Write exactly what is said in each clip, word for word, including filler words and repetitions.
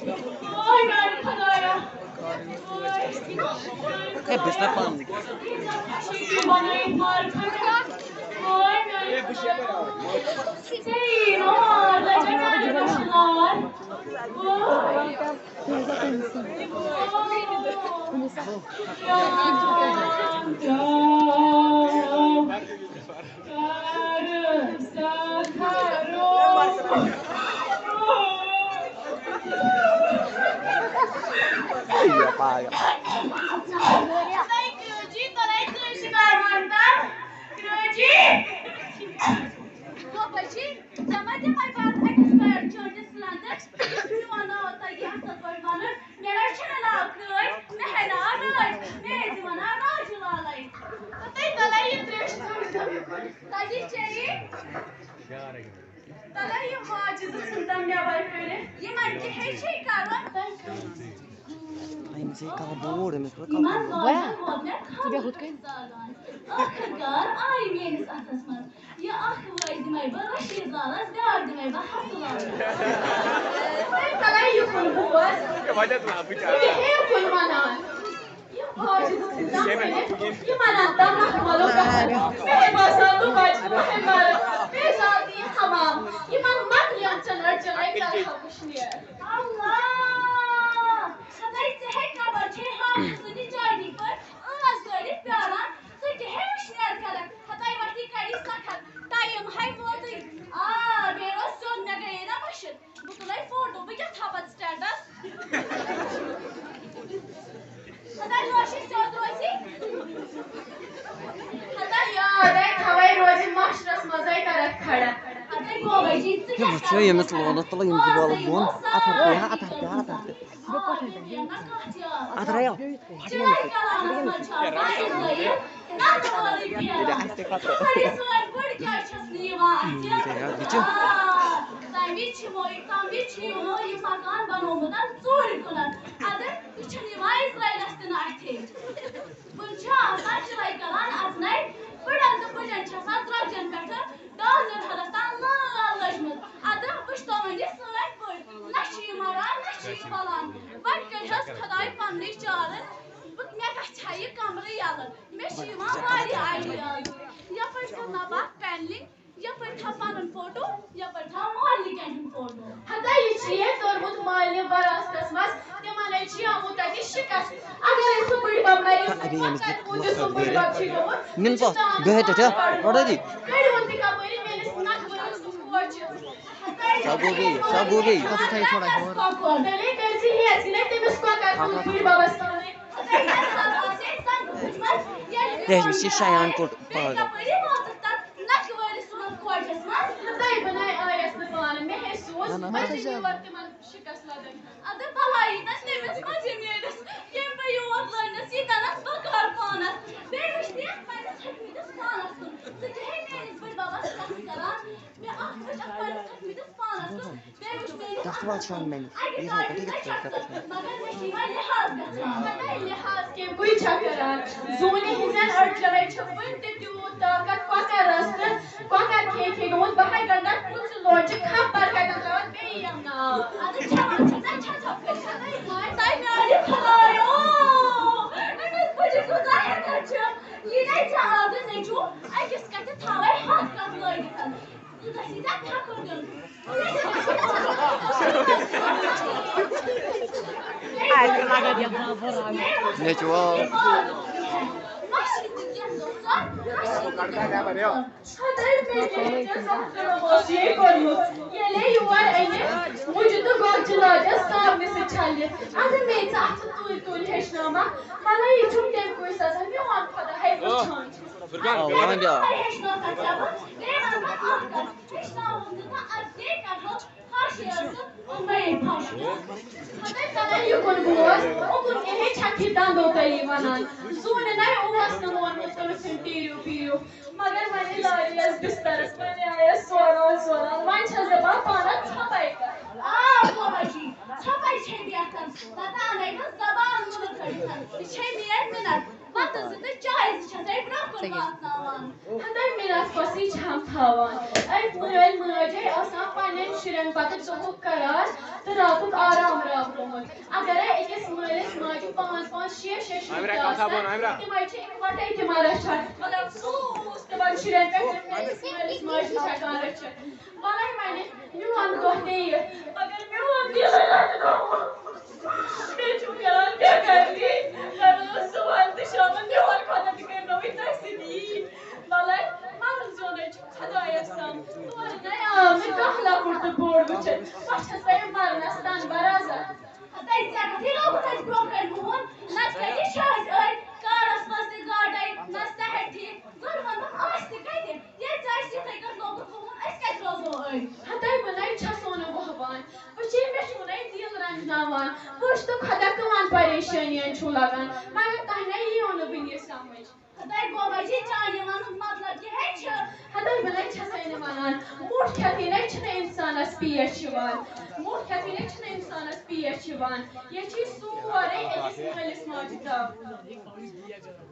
ہے، بہٕ چھُس نہ پانہٕ۔ بابا جی، ژےٚ ما دِمے پتہٕ أکِس پیر چٲنٛٹِس لنٛدٕ؟ یُس میون ناو تۄہہِ اصل پٲٹھۍ ونُن، مےٚ نہ چھُنہٕ ناو کرٛٲج، مےٚ ہے ناو رٲج، مےٚ ٲسۍ وَنان راجہِ لالے۔ تہٕ تُہۍ تَلے یہِ ترٛیش ژھٕنتن۔ تۄہہِ چیٚیہِ؟ تَلے یہِ واجہِ زٕ ژھٕنتن نٮ۪بر کٔڑِتھ۔ یِمن کیٛاہ ہیٚچھے کرُن؟ أمِس ہے کَلہٕ بوٗر، أمِس کوٗتاہ کَلہٕ بوٗر۔ بویا، ژٕ بیٚہہ ہُتھ کٔنۍ۔ ٲخٕرکار آیہِ میٲنِس اَتھس منٛز۔ یہِ اکھ وٲج دِمے بہٕ رشیٖد لالس، بیٛاکھ دِمے بہٕ حسن لالس۔ ہے، تَلے یہِ کُن بوز۔ ژٕ بیٚہہ کُن وَنان۔ یہِ وٲج دِمے یہِ وَنان تَمَکھ مَلو گژھان۔ مےٚ باسان بہٕ بچہٕ مےٚ مارٕ۔ مےٚ زال تہِ یہِ حمام۔ یِمن مۄکلٮ۪ن ژٕ لڑچہِ رَے کَرٕ ہا وٕشنیر۔ اللہ! خداے ژےٚ ہے خبر چھے حافظ سٕنٛدِ جانی پٲٹھۍ ٲس گٲڑِتھ پیاران۔ ژٕ تہِ ہے وٕشنیر کرکھ، ہتاے وقتی کڑی سخت، ٹایم ہے ووتٕے۔ آ، بیٚیہِ روز سیوٚد، مےٚ گٔیے نا مٔشِتھ۔ بہٕ تُلے فوٹو، بہٕ کیٛاہ تھاوٕ پتہٕ سٹیٹس؟ ہتاے روشی سیوٚد روزی۔ ہتاے یاد ہے تھاوے روزِ معاشرس منٛزے کرکھ کھڑا۔ ہتاے بوبے جی، ژٕ ہے کیٛاہ وٕچھو کرکھ ییٚمِس کھڑا؟ لولس تلہٕ یِم زٕ بالہٕ بۄن۔ اَتھر پیٚیہِ ہا، اَتھر پیٚیہِ ہا، اَتھر پیٚیہِ۔ اَتھ رَیو۔ تَمہِ وِزِ چھِ یِمو، تَمہِ وِزِ چھِ یِمو یہِ مکان بنومُت ژوٗرِ کُنَتھ۔ اَدٕ یہِ چھُنہٕ یِوان اِسرائیلَس تہِ نہٕ اَتھِ۔ وُنہِ چھِ آسان چِلَے کَران اَژنَے، بٕڑَن تہٕ بٕجَن چھِ آسان درٛۄجَن پٮ۪ٹھٕ ڈازٕر ہَرَس تام لال لال لٔجمٕژ۔ اَدٕ وٕچھ تو وۄنۍ یہِ سٲنۍ پٲٹھۍ، نہ چھِ یہِ مَران، نہ چھِ یہِ پھۄلان۔ وۄنۍ کٔرۍ حظ خۄداے پننُے چارٕ، بہٕ، مےٚ گژھِ ہا یہِ کمرٕ یَلہٕ۔ مےٚ چھِ یِوان واریاہ آیڈیاز۔ یَپٲرۍ کَرٕ ناو بہٕ اَتھ پینلِنٛگ، یَپٲرۍ تھاو پَنُن فوٹو، یَپٲرۍ تھاو مالنہِ کیٛاہ ہُنٛد فوٹو۔ ہتا یہِ چھِ یہِ توٚرمُت مالنہِ وراثتس منٛز، تِمن ہے چھِ آمُت تَتہِ شِکست۔ اگر أسۍ سُہ بٕڈِ بب مَرِ، ابھی أمِس کَتہِ موٗجوٗب سُہ بٕڈِ بب چھِ گوٚمُت؟ نِن سا، بِہِتھ تَتہِ، ہا؟ پَرو دی۔ کٔڑِو تہِ کَپٲرۍ میٛٲنِس نَکھٕ وٲلِس کورِ چھِ۔ سۄ گوٚو بیٚیہِ، سۄ گوٚو بیٚیہِ۔ تیٚلے کٔرۍ زِ ہیٚس، یہِ نَے تٔمِس کۄکَر تُل بٕڈۍ بَبَس پانَے۔ تیٚلہِ چھِ شایان کوٚٹ پاگل۔ تۄہہِ بَناے آیَس نہٕ پانہٕ، مےٚ ہے سوٗز، نہ، نہ، نہ، أسۍ چھِ یور تِمَن شِکَس لَدٕنۍ۔ اَدٕ بَلایی نہ تٔمِس منٛز یہِ میٲنِس، ییٚمۍ بہٕ یور لٔنِس، یہِ تَنَس بہٕ کَر پانَس۔ بیٚیہِ وٕچھ تہِ یَتھ پنٛنِس ۂکمٕتِس پانَس کُن۔ ژٕ کیٛاہ ہے میٲنِس بٕڈۍ بَبَس کَتھ کَران؟ مےٚ اَکھ وٕچھ اَتھ پنٛنِس ۂکمٕتِس پانَس کُن۔ بیٚیہِ وٕچھ میٲنِس تَتھ واتہٕ چھَنہٕ مےٚ نِش۔ اَکہِ یہِ تھاو لَٹہِ پٮ۪ٹھٕے یہِ یِتھ پٲٹھۍ کَتھ چھَنہٕ۔ مگر مےٚ چھِ یِوان لحاظ گژھان۔ مگر لحاظ کیٚنٛہہ گُے چھا کَران؟ زوٗنہِ ہِنٛزٮ۪ن أڑجَنَے چھِ وٕنہِ تہِ تیوٗت طاقت، کۄکَر رَس تہٕ کۄکَر کھے کھے گوٚمُت۔ بہٕ ہَے گَنٛڈَکھ پٕژٕ لوٹہِ خبر کَتٮ۪ن ترٛاوَتھ بیٚیہِ یِم ناو۔ اَدٕ کھٮ۪وان چھِ ژےٚ چھَتھ پٮ۪ٹھ۔ تَے میٛانہِ خۄدایو! أمِس بٕجہِ کۭژاہ ہٮ۪کَتھ چھِ۔ یہِ نے ژےٚ آزٕ نیٚچوٗ أکِس کَتھِ تھاوَے ہَتھ کَتھ لٲگِتھ۔ ژٕ گژھی ژےٚ تھَکُر دیُن۔ نیٚچوٗ۔ اوس یے کوٚرمُت۔ ییٚلے یور أنِتھ مُجہِ تہٕ گۄگجہِ لاجس صابنہِ سۭتۍ چھلنہِ۔ اگر مے ژٕ اَتھٕ تُلۍ تُلۍ ہیٚچھناومکھ، مطلب، یہِ چھُم تَمہِ کُے سَزا، میون خۄدا ہے وٕچھان چھُ۔ آ، وۄنۍ بیٛاکھ۔ ہیٚچھنٲوتھَکھ ژےٚ بہٕ، بیٚیہِ وَنہٕ بہٕ اَکھ کَتھ، ہیٚچھناوُن تہٕ تہٕ اَدٕ کیٛاہ کَرہو؟ پھَش ٲسٕکھ، اَمے پھَش۔ ہَتَے ژَلَے یُکُن بوز، اُکُن کیٛاہ ہے چھَکھ یہِ دَندو تٔلی وَنان۔ زوٗنہِ نَے اوس نہٕ ووٚنمُت تٔمِس ہُنٛد ٹیٖرِو پیٖرِو۔ مگر وۄنۍ لارے یَس بِستَرَس، وۄنۍ آیَس سوران سوران، وۄنۍ چھَس دَپان پانَس ژھۄپَے کَر۔ آ، بوبا جی، ژھۄپَے چھے بیٹھان، پَتہٕ اَنَے بہٕ زَبان مُلہٕ کٔڑِتھ۔ یہِ چھے میٛٲنۍ مِنَت۔ وَتہٕ زٕ تہٕ چایہِ زٕ چھَسَے برٛونٛہہ کُن واتناوان۔ ہَتَے مِنَت پھَسٕے چھَم تھاوان۔ أتۍ مٲلۍ مٲج ہے آسان پنٛنٮ۪ن شُرٮ۪ن پَتہٕ دۄہُک قرار تہٕ راتُک آرام راتھ۔ پانٛژھ پانٛژھ شےٚ شےٚ شُرۍ آمرا، تہِ کم تھاو بۄن، آسان، آمرا۔ تِمے چھِ اِکوَٹَے تِمن رَچھان۔ مگر افسوس، تِمن شُرٮ۪ن پٮ۪ٹھ ییٚلہِ مٲلِس ماجہِ چھِ ہٮ۪کان رٔچھِتھ۔ وَلَے وَنہِ میون دۄہ تہِ یِیہِ، مگر میون دِلٕے رَٹہِ نہٕ۔ مےٚ چھُ کران بے قدری، مےٚ ووٚن صُبحن تہٕ شامَن، میون خۄدا تہِ کٔرِنو وۄنۍ تۄہہِ سۭتۍ یی۔ وَلَے مَرُن زیوٚنٕے چھُ خۄدایَس تام۔ تورٕ نَے آو نہٕ کانٛہہ لۄکُٹ تہٕ بوٚڑ وٕچھِتھ۔ وۄنۍ چھَس بہٕ یہِ مَرنَس تَن برازر۔ ہتاے ژےٚ کتھٕے لوگُتھ اَسہِ برونٛہہ کنہِ بُہُن؟ نتہٕ کتہِ چھِ أسۍ أڑۍ کارس منٛز تہِ گاٹے، نہ صحت ٹھیٖک۔ گۄڈٕ وَن تہٕ آسہِ تہِ کتہِ؟ ییٚلہِ ژےٚ اَسہِ یِتھَے کٲٹھۍ لوگُتھ بُہُن، أسۍ کتہِ روزو أڑۍ؟ ہتاے بہٕ نَے چھَسو نہٕ وۄہوان۔ وٕچھِو مےٚ چھُو نَے دِل رنجناوان۔ وٕچھ تہٕ خۄدا کٕمن پریشٲنین چھُو لگان۔ مگر تۄہہِ نَے یِیو نہٕ وٕنہِ یہِ سمجھ۔ ہتاے بابا جی، چانہِ ونُک مطلب کیٛاہ ہے چھُ؟ ہتاے بہٕ نَے چھَسے نہٕ وَنان، موٚٹھ کھٮ۪تھٕے نَے چھُنہٕ اِنسانَس پیش یِوان، موٚٹھ کھٮ۪تھٕے نَے چھُنہٕ اِنسانَس پیش یِوان، یہِ چھُ سورُے أکِس مٲلِس ماجہِ تام۔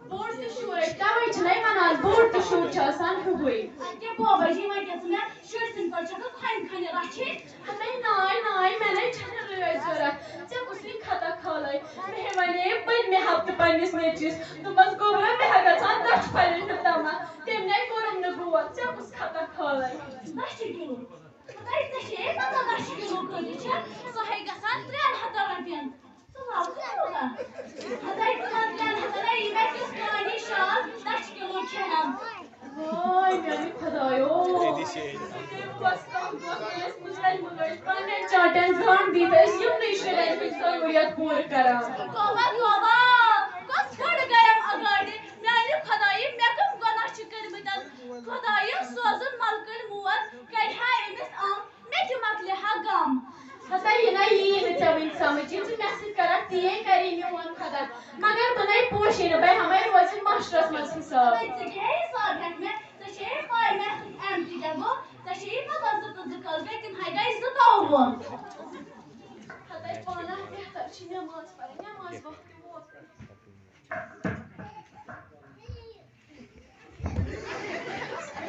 بوٚڑ تہٕ شُر، تَوَے چھِنَے وَنان، بوٚڑ تہٕ شُر چھُ آسان ہیُوُے۔ اَدٕ کیٛاہ بابا جی، وۄنۍ کیٛاہ ژٕ مےٚ شُرۍ سٕنٛدۍ پٲٹھۍ چھَکھ کھَنہِ کھَنہِ رَچھِنۍ؟ ہتاے ناے، ناے، مےٚ نَے چھَنہٕ رٲچھ ضوٚرَتھ۔ ژےٚ کُس یہِ خطا کھالَے؟ مےٚ وَنے پٔتمہِ ہفتہٕ پنٛنِس نیٚچوِس، دوٚپمَس، گوٚبرا، مےٚ ہا گژھان دَچھِ پھَلٮ۪ن ہُنٛد تَما۔ تٔمۍ نَے کوٚرُم نہٕ غور۔ ژےٚ کُس خطا کھالَے؟ دَچھِ کِلوٗ؟ ہتاے، ژےٚ چھے پَتہ دَچھِ کِلوٗ کۭتِس چھِ؟ سۄ ہے گژھان ترٛٮ۪ن ہَتَن رۄپیَن۔ ژٕ وَن کوٗتاہ؟ ہتاے، ژٕ وَن ترٛٮ۪ن ہَتَن، ہے، یہِ مےٚ کِژھ کٲنی شال دَچھِ کِلوٗ کھٮ۪ن۔ ہاے میانہِ خۄدایو۔ پننٮ۪ن چاٹٮ۪ن زنٛگ دِتھ ٲسۍ یِمنٕے شُرٮ۪ن ہٕنٛز ضروٗریت پوٗرٕ کران۔ توبہ، توبہ، کۄس گٔڑ گٔیم اگاڑِ؟ میانہِ خۄدایہِ، مےٚ کٕم گۄناہ چھِ کٔرمٕتۍ؟ خۄدایہِ، سوزُن ملکٕلۍ مور، کڑِ ہا أمِس اَم۔ مےٚ تہِ مۄکلہِ ہا غم۔ ہتا یہِ نہ یی نہٕ ژےٚ وٕنہِ سمجھ، یہِ ژٕ مےٚ سۭتۍ کرکھ، تی کری میون خدا۔ مگر بہٕ نَے پوشی نہٕ، بہٕ ہمے روزِ محشرس منٛز حساب۔ ہے، ژٕ کیٛاہ حساب ہٮ۪کھ مےٚ؟ ژےٚ چھے پاے مےٚ سۭتۍ ایم تہِ کیٛاہ گوٚو؟ ژےٚ چھے پتہ زٕ تہٕ زٕ کٔژ گٔے؟ تِم ہاے گٔے زٕتووُہ۔ ہتے پانہ بہتر چھِ نٮ۪ماز پرٕنۍ، نٮ۪ماز وقت ووت۔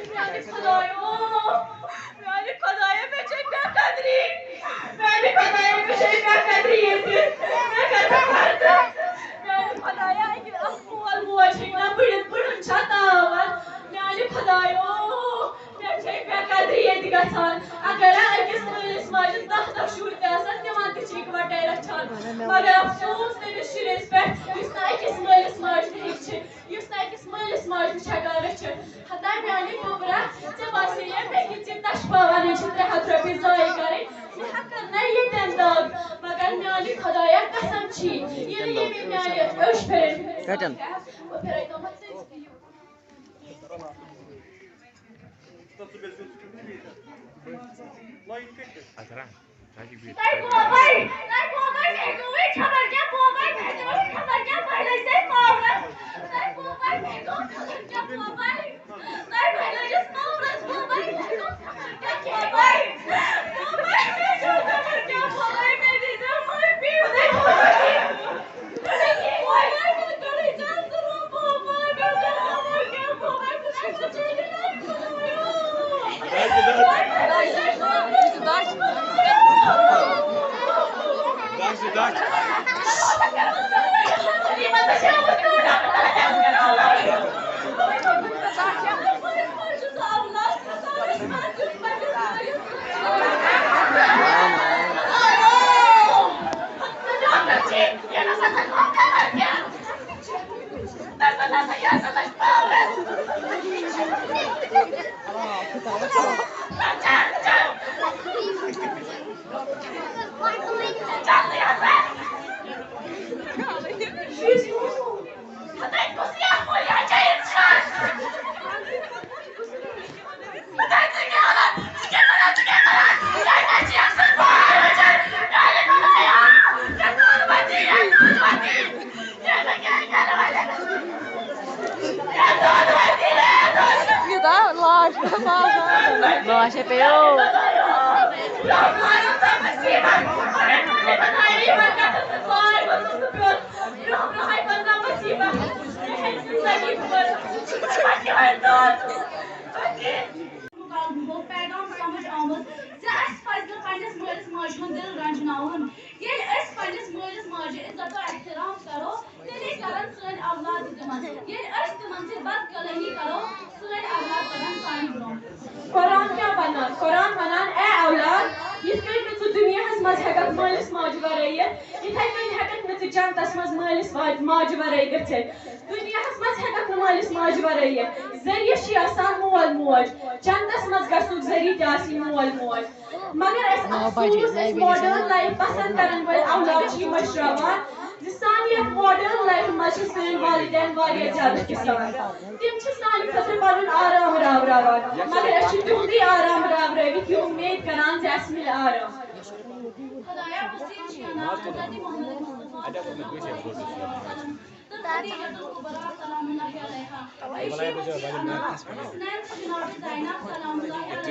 میانہِ خۄدایو، میانہِ خۄدایو، مےٚ چھے بے قدری۔ میانہِ خۄدایو، مےٚ چھے بے قدری ییٚتہِ۔ مےٚ کَتہِ پردٕ؟ میانہِ خۄدایو، اَکہِ اَکھ مول موج ہیٚکہِ نہ بٕڑِتھ، بٕڑُن چھا تاوان؟ میانہِ خۄدایو، مےٚ چھے بے قدری ییٚتہِ گژھان۔ اگر أکِس مٲلِس ماجہِ دَہ دَہ شُرۍ تہِ آسَن، تِمَن تہِ چھِ اِکوَٹَے رَچھان۔ مگر افسوس تٔمِس شُرِس پٮ۪ٹھ، یُس نہٕ أکِس مٲلِس ماجہِ نہٕ ہیٚکہِ چھِ۔ یُس نہٕ أکِس مٲلِس ماجہِ نِش ہٮ۪کان رٔچھِتھ۔ ہتا میانہِ گوٚبرا، ژےٚ باسے یا مےٚ کہِ ژےٚ تشپا وَنٕنۍ چھِ ترٛےٚ ہَتھ رۄپیہِ ضایع کَرٕنۍ؟ مےٚ ہا کٔر نہ ییٚتٮ۪ن دَگ، مگر میانہِ خۄدایا قسم چھی، ییٚلہِ ییٚمہِ میانہِ أچھ پھِرن۔ کَتٮ۪ن؟ بہٕ پھِرے تِمَن تٔتھۍ کِنۍ۔ اَتھ رَن۔ تۄہہِ بوبے، تۄہہِ بوبے، مےٚ گوٚوُے خبر کیٛاہ بوبے، مےٚ گوٚوُے خبر کیٛاہ بَڑے ژےٚ پاورَس۔ تۄہہِ بوبے، مےٚ گوٚو خبر کیٛاہ بوبے۔ تۄہہِ بَڑے یُس پاورَس بوبے، مےٚ گوٚو خبر کیٛاہ بوبے۔ بوبے، مےٚ گوٚو خبر کیٛاہ بوبے، مےٚ دیٖزیو معٲفی۔ یہِ دا لاش۔ لاش ہے پیٚیو۔ مُکالمہٕ گوٚو پیغام سمجھ آمُت زِ اَسہِ پَزِ نہٕ پنٛنِس مٲلِس ماجہِ ہُنٛد دِل رنٛجناوُن۔ ییٚلہِ أسۍ پنٛنِس مٲلِس ماجہِ عزت و احترام کرو، کرو، سٲنۍ اولاد پَرن سانہِ برٛونٛہہ۔ قرآن کیٛاہ وَنان؟ قرآن وَنان، اے اولاد، یِتھ کٔنۍ نہٕ ژٕ دُنیاہَس منٛز ہٮ۪کَکھ مٲلِس ماجہِ وَرٲے یِتھ، یِتھَے کٔنۍ ہٮ۪کَکھ نہٕ ژٕ جنتَس منٛز مٲلِس وا-، ماجہِ وَرٲے گٔژھِتھ۔ دُنیاہَس منٛز ہٮ۪کَکھ نہٕ مٲلِس ماجہِ وَرٲے یِتھ۔ ذٔریعہٕ چھِ آسان مول موج، جنتَس منٛز گژھنُک ذٔریعہٕ تہِ آسہِ مول موج۔ مگر اَسہِ افسوس، أسۍ ماڈٲرٕن لایف پسند کرن وٲلۍ اولاد چھِ یہِ مٔشراوان زِ سانہِ یَتھ ماڈٲرٕن لایفہِ منٛز چھِ سٲنۍ والدین واریاہ زیادٕ کِسان۔ تِم چھِ سانہِ خٲطرٕ پنُن آرام راوراوان، مگر أسۍ چھِ تِہُنٛدُے آرام راورٲوِتھ یہِ اُمید کران زِ اَسہِ مِلہِ آرام۔ خدایا، وسیٖلہٕ چھُ یہِ ناو حضرت محمد مصطفیٰ صلی اللہ علیہ وسلم۔ تہٕ خدیجۃ الکبریٰ سلام اللہ علیہا۔ تہٕ شیبہ چھُ یہِ ناو حسنین تہٕ جناب زینب سلام اللہ علیہا۔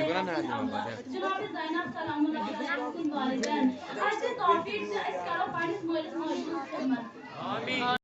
جناب زینب سلام اللہ علیہا سٕنٛدۍ والدین۔ اَسہِ دِ توفیٖق زِ أسۍ کرو پننِس مٲلِس ماجہِ ہٕنٛز خدمت۔